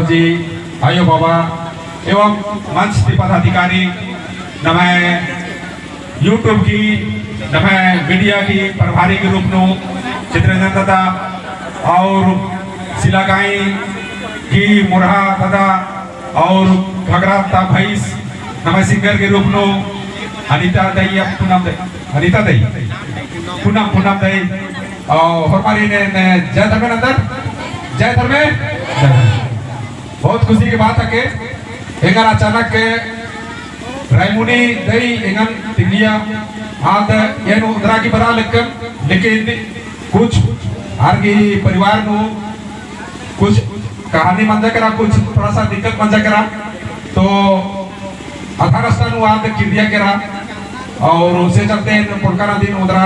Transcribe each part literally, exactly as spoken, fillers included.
जी, आयो बाबा एवं मंच ती पदाधिकारी, नम्है YouTube की, नम्है media की प्रभारी के रूप नू चितरंजन दादा और सिलागाई की मुरहा दादा और घाघरा ता भैंस नम्है singer के रूप नू अनिता दई या पूनम दई, अनिता दई, पूनम, पूनम दई, और होरमारिन एन जय धर्मे नन्दन, जय धर्मे, जय धर्मे। बहुत खुशी की बात है कि एंगन अचानक के रायमुनी दई एंगन तिंगिया, आद एन ओन्दरा की बरआ लक्कन, लेकिन कुछ आर गही परिवार नू कुछ कहानी मंजा केरा, कुछ थोड़ा सा दिक्कत मंजा केरा, तो अथा रस्ता नू आद किर्रिया केरा, और उसे चलते एन पोल्लकन अदिन ओन्दरा,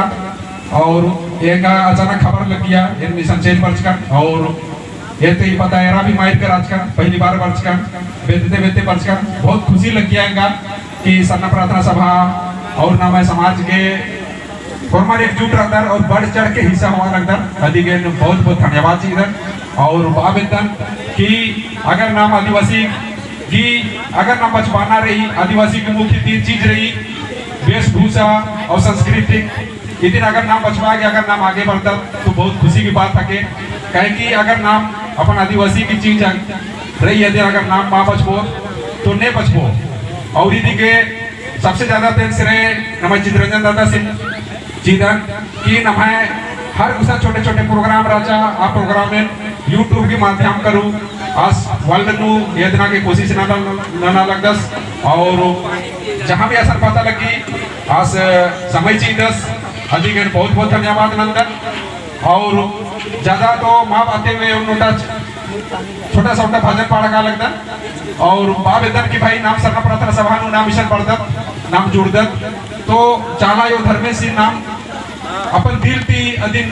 और एंगा अचानक खबर लग्गिया, एन मिसन चेन बरचकन, और एते ही पता एरा भी माहिर कर आचकन, पहली बार बरचकन, बेद्दते बेद्दते बरचकन, बहुत खुशी लग्गिया एंगा कि सरना प्रार्थना सभा और नम्है समाज के होरमर एकजुट रअदर और बढ़ चढ़ के हिस्सा होआ लगदर। अदिगे बहुत बहुत धन्यवाद चिअदन। और बआ बेद्दन कि अगर नाम आदिवासी की अगर नाम बचाबअना रई, आदिवासी की मुख्य तीन चीज रई, वेशभूषा और सांस्कृतिक इदिन अगर नाम बचाबआ गे अगर नाम आगे बढ़दत तो बहुत खुशी की बात हके। काहे कि अगर नाम अपन आदिवासी की चीज रई, इदिन अगर नाम मा बचाबओ तो ने बचाबओ। और इदिगे सबसे ज्यादा thanks रई नम्है चितरंजन दादासिन चिअदन कि नम्है हर गुसन छोटे छोटे program रहचा, आ program एन YouTube के माध्यम करू आस world नू एदना के कोशिश नना, नना लगदस। और जहाँ भी असन पता लग्गी आस समय चिअदस, अदिगे बहुत बहुत धन्यवाद नन्दन। और ज्यादा तो मा बाते हुए उन्नोटा छोटा सा उन्टा भजन पाड़ा का लगदन। और बआ बेद्दन कि भाई नाम सरना प्रार्थना सभा नू नाम इसन बरदत, नाम जुड़दत, तो चाला अयो धर्मेसिन नाम अपन दिल ती अदिन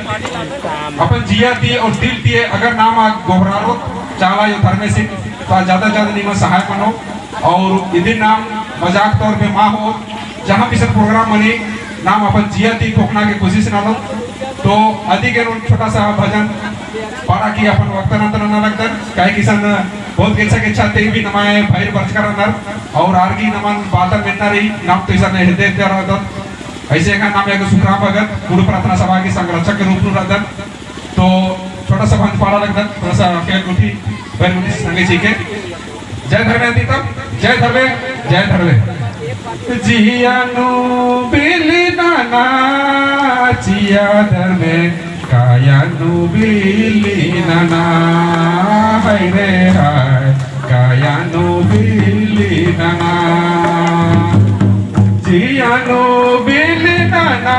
अपन जिया ती और दिल ती अगर नाम आ गोहरारो चाला अयो धर्मेसिन तो ज्यादा ज्यादा निमा सहाय मनो। और इदिन नाम मजाक तौर पे मा हो, जहाँ भी सब program मनी नाम अपन जिया ती खोकना के कोशिश ननो। तो अदिगे एन छोटा सा भजन पाड़ा की अपन वक्तन अंत नना लगदन, काहे कि इसन बहुत गेच्छा गेच्छा ती भी नम्है भइर बरचका रअनर और आर गही नमन बातन मेन्ना रई, नाम तो इसन हेद्दे हेद्दे रअदत। ऐसे का नाम एक सुखराम भगत कुँड़ुख़ प्रार्थना सभा की संरक्षक के रूप नू रअदन। तो छोटा सा भजन पाड़ा लगदन, थोड़ा सा फेर गुट्ठी, फेर गुट्ठी संगे चीके। जय धर्मे अंती तब, जय धर्मे, जय धर्मे। जिया नू बिल्ली नना, जिया धर्मे, काया नू बिल्ली नना, हाय रे हाय, काया नू बिल्ली नना। जिया नू बिल्ली नना,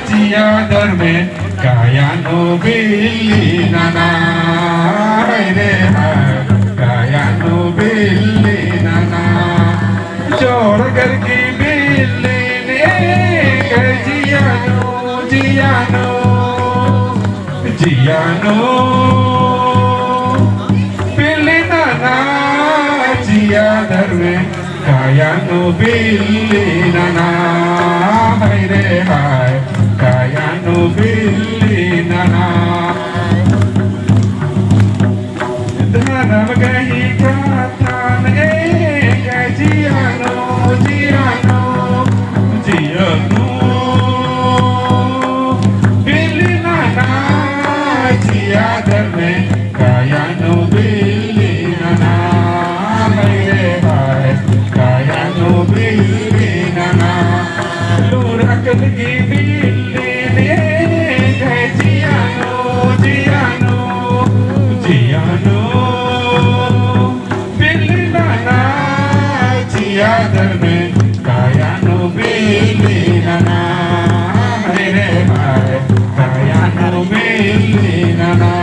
जिया धर्मे, काया नू बिल्ली नना, हाय रे हाय, काया नू बिल्ली नना। जोड़ कर की बिल्ली ने, जिया नू, जिया नू, जिया नू, बिल्ली नना, जिया धर्मे, काया नू बिल्ली नना, हाय रे हाय, काया नू बिल्ली नना। धर्म गही कत्थन एंग्है जिया नू, जिया नू, जिया नू, बिल्ली नना, जिया धर्मे, काया नू बिल्ली नना, हाय रे हाय, काया नू बिल्ली नना। लूरकन की बिल्ली ने, जिया नू, जिया नू, जिया नू, बिल्ली नना, जिया धर्मे, काया नू बिल्ली नना, हाय रे हाय, काया नू बिल्ली नना।